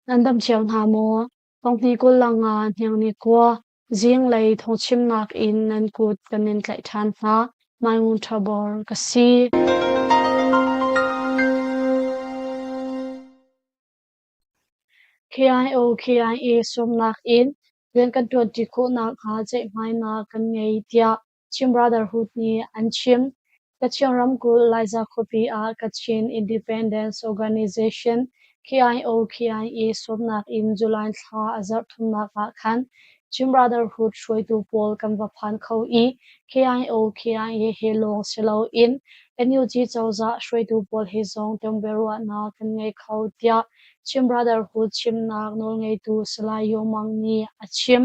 Nan dam cio hna maw? Thonghni 20 le nga hniangni kua zinglei thawngchimnak in nan kut kan in tlaih ṭhan hna. Mai Ngun Ṭha Bor ka si. KIO KIA sawmnak in rian kan ṭuanṭi khawh nakhnga ceihmainak kan ngei tiah Chin Brotherhood nih an chim. Kachin ramkulh Laiza khuapi ah Kachin Independence Organization KIO-KIA sawmnak in July thla a zarh thumnak ah khan Chin Brotherhood hruaitu pawl kan va phan kho i KIO-KIA he lawng si loin NUG cozah hruaitu pawl he zong tonbiaruahnak kan ngei kho tiah Chin Brotherhood chimnak nawlngeitu Salai Yaw Mang nih a chim.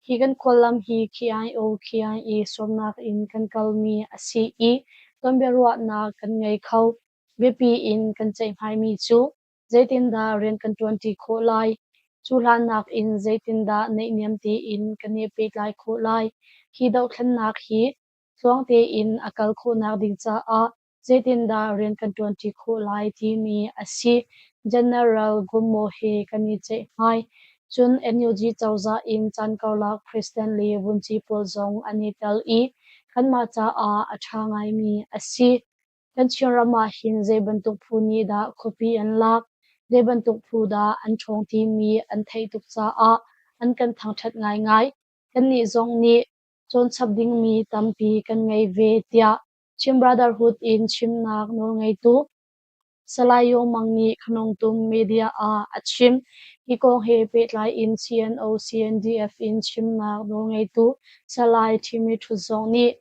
Hi kan khuallam hi KIO KIA sawmnak in kan kalmi a si i tonbiaruahnak kan ngei kho. Biapi in kan ceihmaimi cu zeitindah rian kan ṭuanṭi khawh lai? Cu hlannak in zeitindah naihniam tein kan i pehtlai khawh lai? Hi dohthlennak hi tluang tein a kal khawhnak ding caah zeitindah rian kan ṭuanṭi khawh lai timi a si. General Gummo he kan i ceihmai. Cun NUG cozah in caan karlak President le vunci pawl zong an i tel i kanmah caah a ṭha ngaimi a si. Kan Chinram ah hin zei bantuk phu nih dah khuapi an lak, zei bantuk phu dah an ṭhawng timi an theih tuk caah an kan thangṭhat ngaingai. Kannih zong nih cawnchap dingmi tampi kan ngei ve tiah Chin Brotherhood in chimnak nawlngeitu Salai Yaw Mang nih Khanawngtum media ah a chim. Hi kong he pehtlai in CNO CNDF in chimnak nawlngeitu Salai Thimi Htut zong nih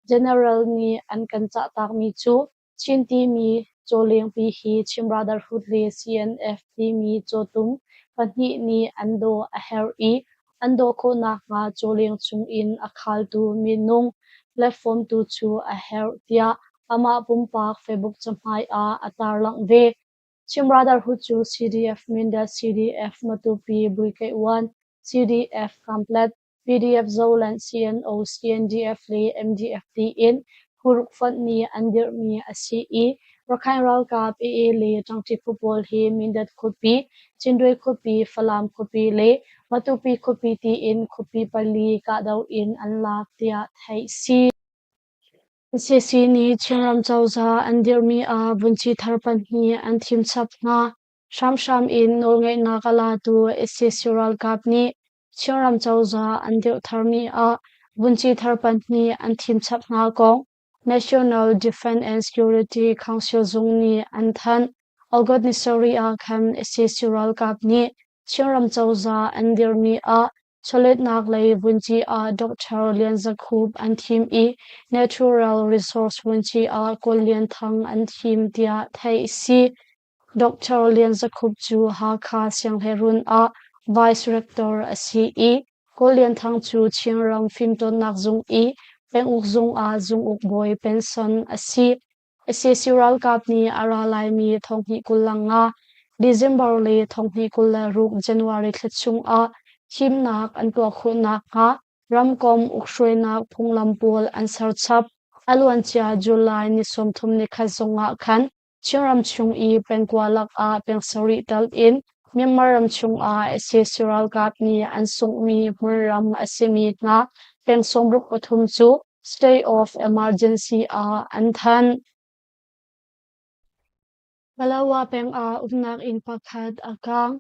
General nih an kan cahtakmi cu Chin timi cawlengpi hi Chin Brotherhood le CNF timi cawtum pahnih nih an daw a herh i an daw khawh nakhnga cawleng chungin a khaltu minung platform tu cu a herh tiah amah pumpak Facebook cahmai ah a tarlangh ve. Chin Brotherhood cu CDF Mindat, CDF Matupi Buikeih CDF Kamplet, PDF Zoland, CNO, CNDF le MDF tiin phuruk fonh nih an dirhmi a si i Rakhine ralkap AA le ṭangṭi phu pawl hi Mindat khuapi, Cindwe khuapi, Falam khuapi le Matupi khuapi tiin khuapi pali kahdoh in an lak tiah theih si. Sac nih Chinram cozah an dirhmi ah vunci thar pahnih an thim chap hna. Hramhram in nawlngeihnak a latu sac ralkap nih Chinram cozah an dirh tharmi ah vunci thar pahnih an thim chap hna kong National Defense and Security Council zung nih an thanh. August ni sarih ah khan sac ralkap nih Chinram cozah an dirhmi ah chawletnak lei vunci ah Dr. Lian Za Khup an thim i Natural Resource vunci ah Kawl Lian Thang an thim tiah theih a si. Dr. Lian Za Khup cu Hakha Sianghleirun ah Vice Rector a si i Kawl Lian Thang cu Chinram Fimcawnnak Zung i penguk zung ah zunguk bawi pension a si. Sac ralkap nih a ra laimi thonghnih 25 December le thonghnih 26 January thla chung ah thimnak an tuah khawh nakhnga ramkomh ukhruainak phunglam pawl an ser chap. A luancia July ni 30 nikhat zong ah khan Chinram chung i pengkua lakah peng sarih tal in Myanmar ram chungah sac ralkap nih an sunghmi hmunram a simi hna peng 63 cu state of emergency ah an thanh. Palawa peng ah umnak inn pakhat a kaang.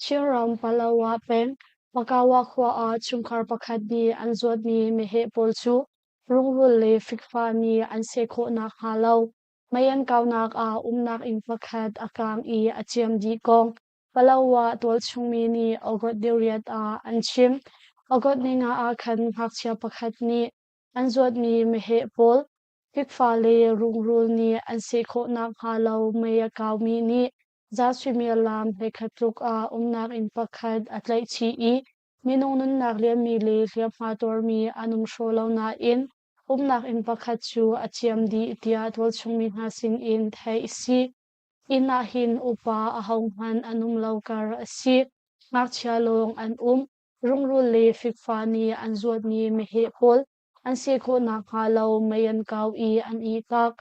Chinram Palawa peng Pakawa khua ah chungkhar pakhat nih an zuatmi meheh pawl cu rungrul le fikfa nih an seh khawh nakhnga lo Mei an kaunak ah umnak inn pakhat a kaang i a ciam dih kong Palawa tualchungmi nih August diriat ah an chim. August ninga ah khan ngakchia pakhat nih an zuatmi meheh pawl fikfa le rungrul nih an seh khawh nakhnga lo mei a kaumi nih za suimilam 11 tluk ah umnak inn pakhat a tlaih chih i minung nunnak liammi le hliamhma tuarmi an um hraw lo nain Umnak inn pakhat cu a ciam dih tiah tualchungmi hna sinin theih a si. Inn ah hin upa ahohmanh an um lo kar a si. Ngakchia lawng an um. Rungrul le fikfa nih an zuatmi meheh pawl an si khawh nakhnga lo mei an kau i an ihtak.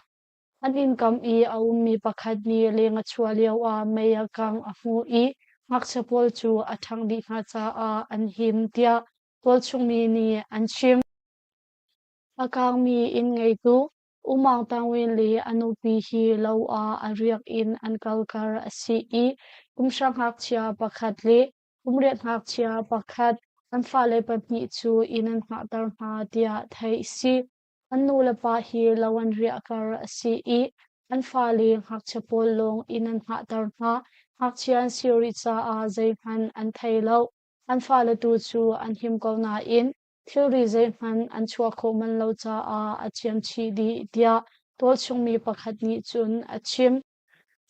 An inn kam i a ummi pakhat nih leng a chuah lioah mei a kangh a hmuh i. Ngakchia pawl cu a ṭhangh dih hna caah an him tiah tualchung mi nih an chim. A kaangmi inn ngeitu U Maung Tang Win le a nupi hi lo ah a riak in an kal kar a si i kumhra ngakchia pakhat le kumriat ngakchia pakhat an fale pahnih cu inn an hngahter hna tiah theih a si. An nulepa hi lo an riah kar a si i an fale ngakchia pawl lawng inn an hngahter hna. Ngakchia an si rih caah zeihmanh an thei lo. An fale tu cu an him ko nain thilri zeihmanh an chuah khawh manh lo caah a ciam chih dih tiah tualchungmi pakhat nih cun a chim.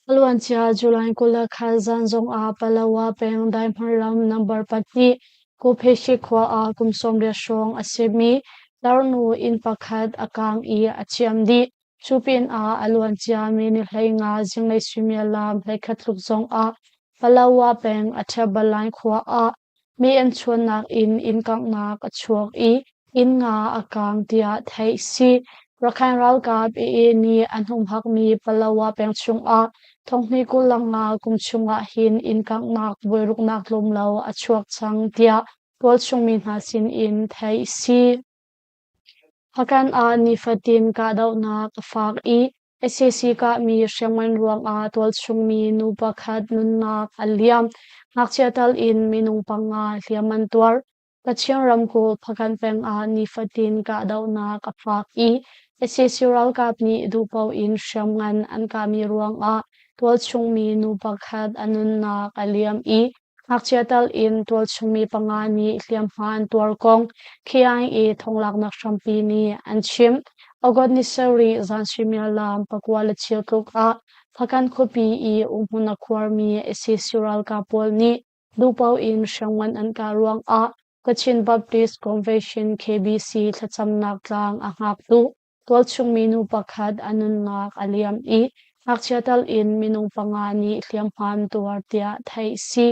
A luancia July 21 zan zongah Palawa peng Daihmar ram number pahnih Kupheshi khua ah kum 80 hrawng a simi tarnu inn pakhat a kaang i a ciam dih. Cu pinah a luancia mi ni 15 zinglei suimilam 11 tluk zongah Palawa peng Aṭhiabalai khua ah Mi an chuannak in inn kanghnak a chuak i inn nga a kaang tiah theih a si. Rakhine ralkap AA nih an humhakmi Palawa peng chungah thonghnih 25 kum chungah hin inn kanghnak voiruknak tlawm lo a chuak cang tiah tualchung mi hna sinin theih a si. Hpakant ah nifatin kahdohnak a fak i Sac kahmi hriamngan ruangah tualchungmi nu pakhat nunnak a liam. Ngakchia tal in minung panga hliam an tuar. Kachin ramkulh Hpakant peng ah nifatin kahdohnak a fak i sac ralkap nih duhpaoh in hriamngan an kahmi ruangah tualchungmi nu pakhat a nunnak a liam i Ngakchia tal in tualchungmi panga nih hliamhma an tuar kong KIA thonglaknak hrampi nih an chim. August ni sarih zan suimilam 9:15 tluk ah Hpakant khuapi i umhmun a khuarmi sac ralkap pawl nih duhpaoh in hriamngan an kah ruangah Kachin Baptist Convention KBC thlacamnak tlang a hngaktu Tualchungmi nu pakhat a nunnak a liam i ngakchia tal in minung panga nih hliamhma an tuar tiah theih a si.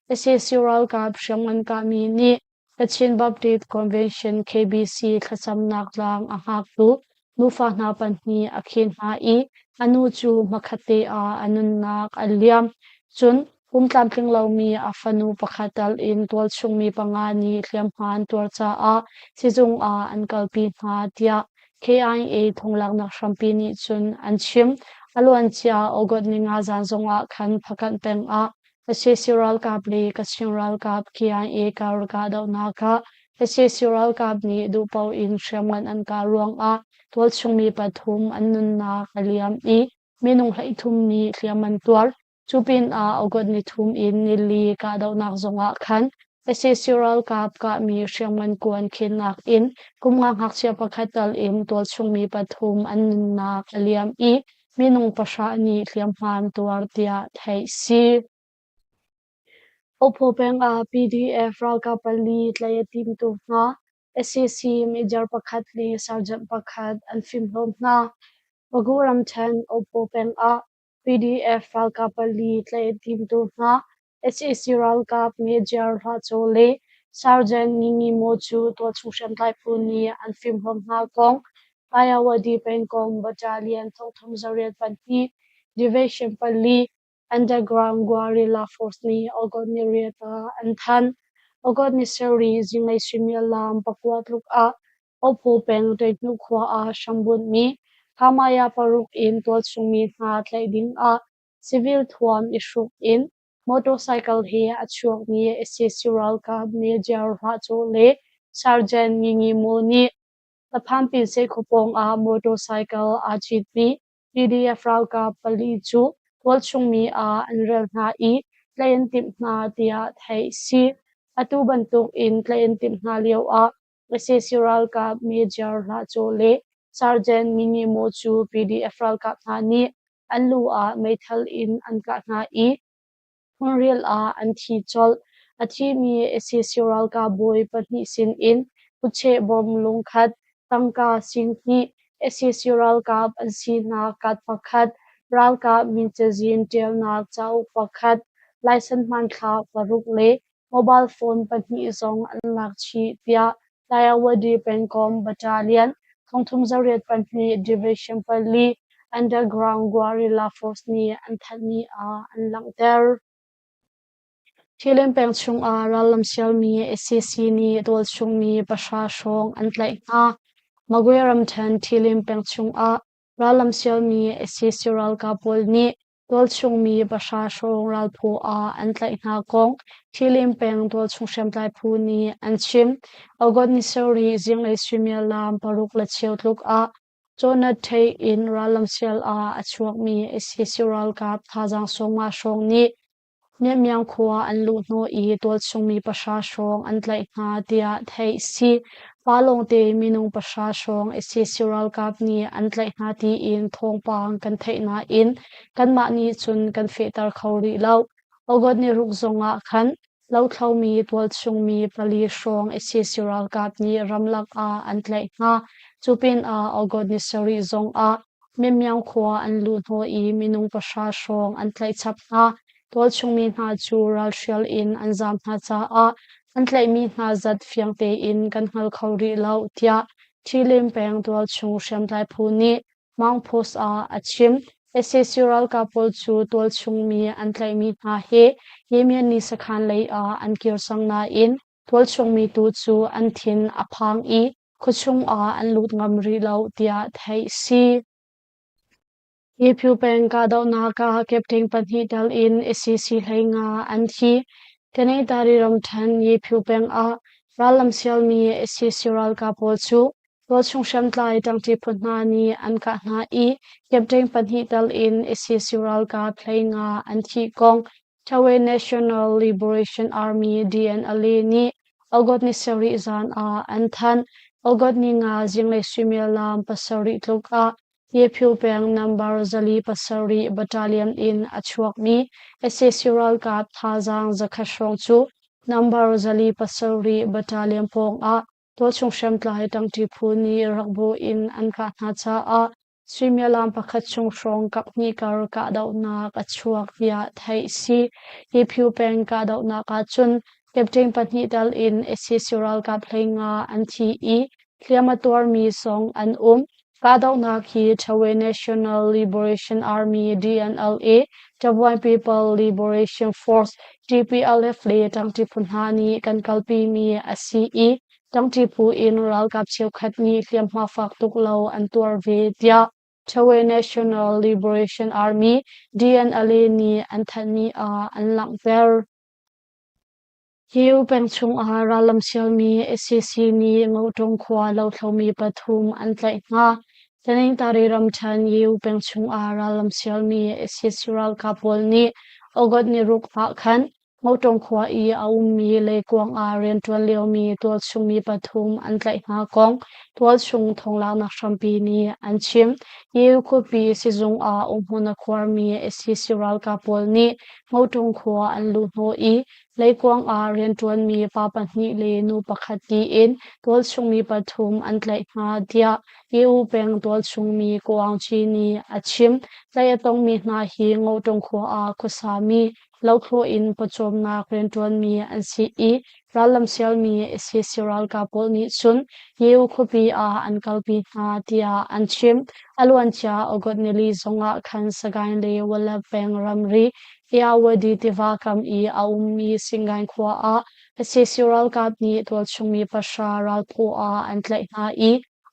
Sac ralkap hriamngan kahmi nih Kachin Baptist Convention KBC thlacamnak tlang a hngaktu nufa hna pahnih a khen hna i a nu cu hmakhatte ah a nunnak a liam. Cun Pum tlamtling lomi a fanu pakhat tal in tualchungmi panga nih hliamhma an tuar caah sizung ah an kalpi hna tiah KIA thonglaknak hrampi nih cun an chim. A luancia August ninga zan zongah khan Hpakant peng ah sac ralkap le Kachin ralkap KIA kar kahdohnak ah sac ralkap nih duhpaoh in hriamngan an kah ruangah tualchungmi pathum an nunnak a liam i minung 13 nih hliam an tuar. Cu pinah August nithum in nili kahdohnak zongah khan sac ralkap kahmi hriamngan kuan khennak in kum nga ngakchia pakhat tal in tualchungmi pathum an nunnak a liam i minung pahra nih hliamhma an tuar tiah theih a si. Ophaw peng ah PDF ralkap pali tlaih a timtu hna sac major pakhat le sergeant pakhat an fimhlawm hna. Pagu ramṭhen Ophaw peng ah PDF ralkap pali tlaih a timtu hna sac ralkap Major Hlah Caw le Sergeant Ngi Ngi Maw cu tualchung hriamtlai phu nih an fimhlawm hna kong Ayeyarwady pengkomh Battalion 3802 Division pali Underground Guerrilla Force nih August ni riat ah an thanh. August ni sarih zinglei suimilam pakua tluk ah Ophaw peng Ṭeihnu khua ah hrambunhmi Khamaya paruk in tualchungmi hna tlaih dingah civil thuam i hruk in motorcycle he a chuakmi sac ralkap Major Hlah Caw le Sergeant Ngi Ngi Maw nih Taphanpinse khua pawngah motorcycle aa citmi PDF ralkap pali cu tualchungmi ah an rel hna i tlaih an timh hna tiah theih a si. Atu bantuk in tlaih an timh hna lioah Sac ralkap Major Hlah Caw le Sergeant Ngi Ngi Maw cu PDF ralkap hna nih an lu ah meithal in an kah hna i hmunrial ah an thi colh. A thimi sac ralkap bawi pahnih sinin kutcheh bom lungkhat, tangka 20,000, sac ralkap an sinak card pakhat, ralkap min cazin ṭialnak cauk pakhat, laisen hmanthlak paruk le Mobile phone pahnih zong an lak chih tiah Tayawady pengkomh Battalion 3802 Division pali Underground Guerrilla Force nih an thanhmi ah an langhter. Thilin peng chungah rallam sialmi sac nih tualchungmi pahra hrawng an tlaih hna. Magwe ramṭhen Thilin peng chungah rallam sialmi sac ralkap pawl nih tualchungmi pahra hrawng ralphaw ah an tlaih hna kong Thilin peng tualchung hriamtlai phu nih an chim. August ni sarih zinglei suimilam paruk le cheu tluk ah Cawnat theih in rallam sial ah a chuakmi sac ralkap thazaang sawmnga hrawng nih Mianmiang khua an luh hnawh i tualchungmi pahra hrawng an tlaih hna tiah theih si. Pa lawngte minung pahra hrawng sac ralkap nih an tlaih hna tiin thawngpang kan theih nain kanmah nih cun kan fehter kho rih lo. August ni ruk zongah khan Lothlomi tualchungmi pali hrawng sac ralkap nih ramlak ah an tlaih hna. Cu pinah August ni sarih zongah Myinmyang khua an luh hnawh i minung pahra hrawng an tlaih chap hna. Tualchungmi hna cu ralhrial in an zaam hna caah an tlaihmi hna zat fiang tein kan hngal kho rih lo, tiah Ṭhilin peng tualchung hriamtlai phu nih Mangphos ah a chim. Sac ralkap pawl cu tualchungmi an tlaihmi hna hi Yemeni sakhan lei ah an kir cang nain tualchungmi tu cu an thin a phang i khuachung ah an lut ngam rih lo tiah theih si. Yephu peng kahdohnak ah captain pahnih tel in sac hleinga an thi. Kanetari ramṭhen Yephu peng ah rallam sialmi sac ralkap pawl cu Tualchung hriamtlai ṭangṭi phu hna nih an kah hna i captain pahnih tal in sac ralkap hleinga an thih kong Thawe National Liberation Army DNLA nih August ni sarih zan ah an thanh. August ni nga zinglei suimilam pasarih tluk ah Yephu peng number 407 battalion in a chuakmi sac ralkap thazaang zakhat hrawng cu number 407 battalion pawng ah Tualchung hriamtlai ṭangṭi phu nih rakbu in an kah hna caah suimilam pakhat chung hrawng kaphnih kar kahdohnak a chuak tiah theih si. Hi Phyu peng kahdohnak ahcun captain pahnih tal in sac ralkap hleinga an thi i hliam a tuarmi zong an um. Kahdohnak hi Thawe National Liberation Army DNLA, Tavuan People Liberation Force TPLF le ṭangṭi phu hna nih kan kalpimi a si i ṭangṭi phu in ralkap cheukhat nih hliamhma fak tuk lo an tuar ve tiah Thawe National Liberation Army DNLA nih an thanhmi ah an langhter. Hiu peng chungah rallam sialmi sac nih Ngoṭung khua lothlomi pathum an tlaih hna. Taningtari ramṭhen Yiu peng chungah rallam sialmi sac ralkap pawl nih August ni ruk ah khan Ngoṭung khua i a ummi leikuang ah rianṭuan liomi tualchungmi pathum an tlaih hna kong tualchung thawnglaaknak hrampi nih an chim. Yiu khuapi sizung ah umhmun a khuarmi sac ralkap pawl nih Ngoṭung khua an luh hnawh i Leikuang ah rianṭuanmi pa pahnih le nu pakhat tiin tualchungmi pathum an tlaih hna tiah EU peng tualchungmi Ko Aung Kyi nih a chim. Tlaih a tongmi hna hi Ngoṭung khua ah khuasami lothlawh in pawcawmnak rianṭuanmi an si i rallam sialmi sac ralkap pawl nih cun EU khuapi ah an kalpi hna tiah an chim. A luancia August nili zongah khan Sagaing le Walap peng ramri Irrawaddy tiva kam i a ummi Singain khua ah sac ralkap nih tualchungmi pahra ralphaw ah an tlaih hna i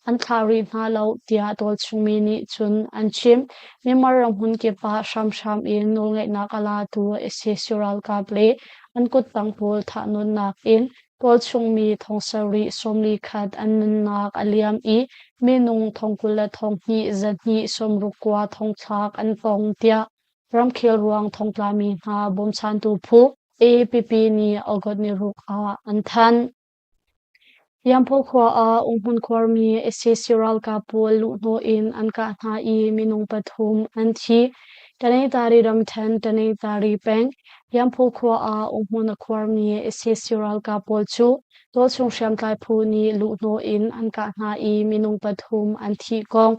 an thlah rih hna lo tiah tualchungmi nih cun an chim. Myanmar ram hmun kip ah hramhram in nawlngeihnak a latu sac ralkap le an kuttang pawl thahnawnnak in tualchungmi thong sarih sawmli khat an nunnak a liam i minung thong 20 le thong hnih zahnih sawmruk kua thongthlak an tong tiah Ramkhel ruang thongtlami hna bawmchantu phu AAPP nih August ni ruk ah an thanh. Yamphaw khua ah umhmun khuarmi sac ralkap pawl luhhnawh in an kah hna i minung pathum an thi. Tanetari ramṭhen Tanetari peng Yamphaw khua ah umhmun a khuarmi sac ralkap pawl cu tualchung hriamtlai phu nih luhhnawh in an kah hna i minung pathum an thih kong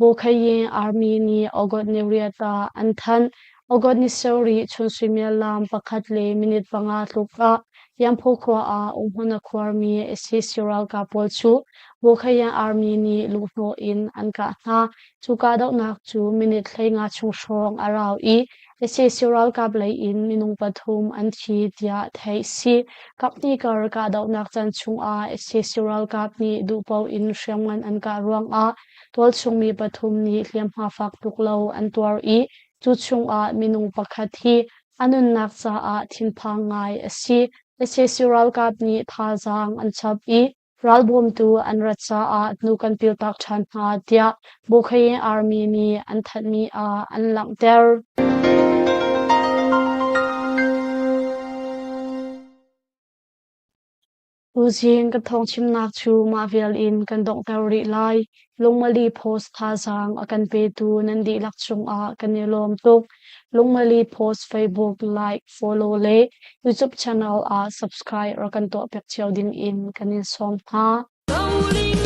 Bawkhayin Army nih August ni riat ah an thanh. August ni sarih chun suimilam pakhat le minute panga tluk ah Yamphaw khua ah umhmun a khuarmi sac ralkap pawl cu Bawkhayan Army nih luhhnawh in an kah hna. Cu kahdohnak cu minute 15 chung hrawng a rau i sac ralkap lei in minung pathum an thi tiah theih si. Kaphnih kar kahdohnak caan chungah sac ralkap nih duhpaoh in hriamngan an kah ruangah tualchung mi pathum nih hliamhma fak tuk lo an tuar i cu chungah minung pakhat hi a nunnak caah thinphang ngai a si. Sac ralkap nih thazaang an chap i ralbawmtu an rat caah hnu kan piltak ṭhan hna tiah Bawkhayin Army nih an thanhmi ah an langhter. Tuzing ka thawngchimnak cu mah vial in kan donghter rih lai. Lungmali Post thazaang a kan petu nan dihlak cungah kan i lawm tuk. Lungmali Post Facebook like, follow le YouTube channel ah subscribe rak kan tuahpiak cio ding in kan in sawm hna.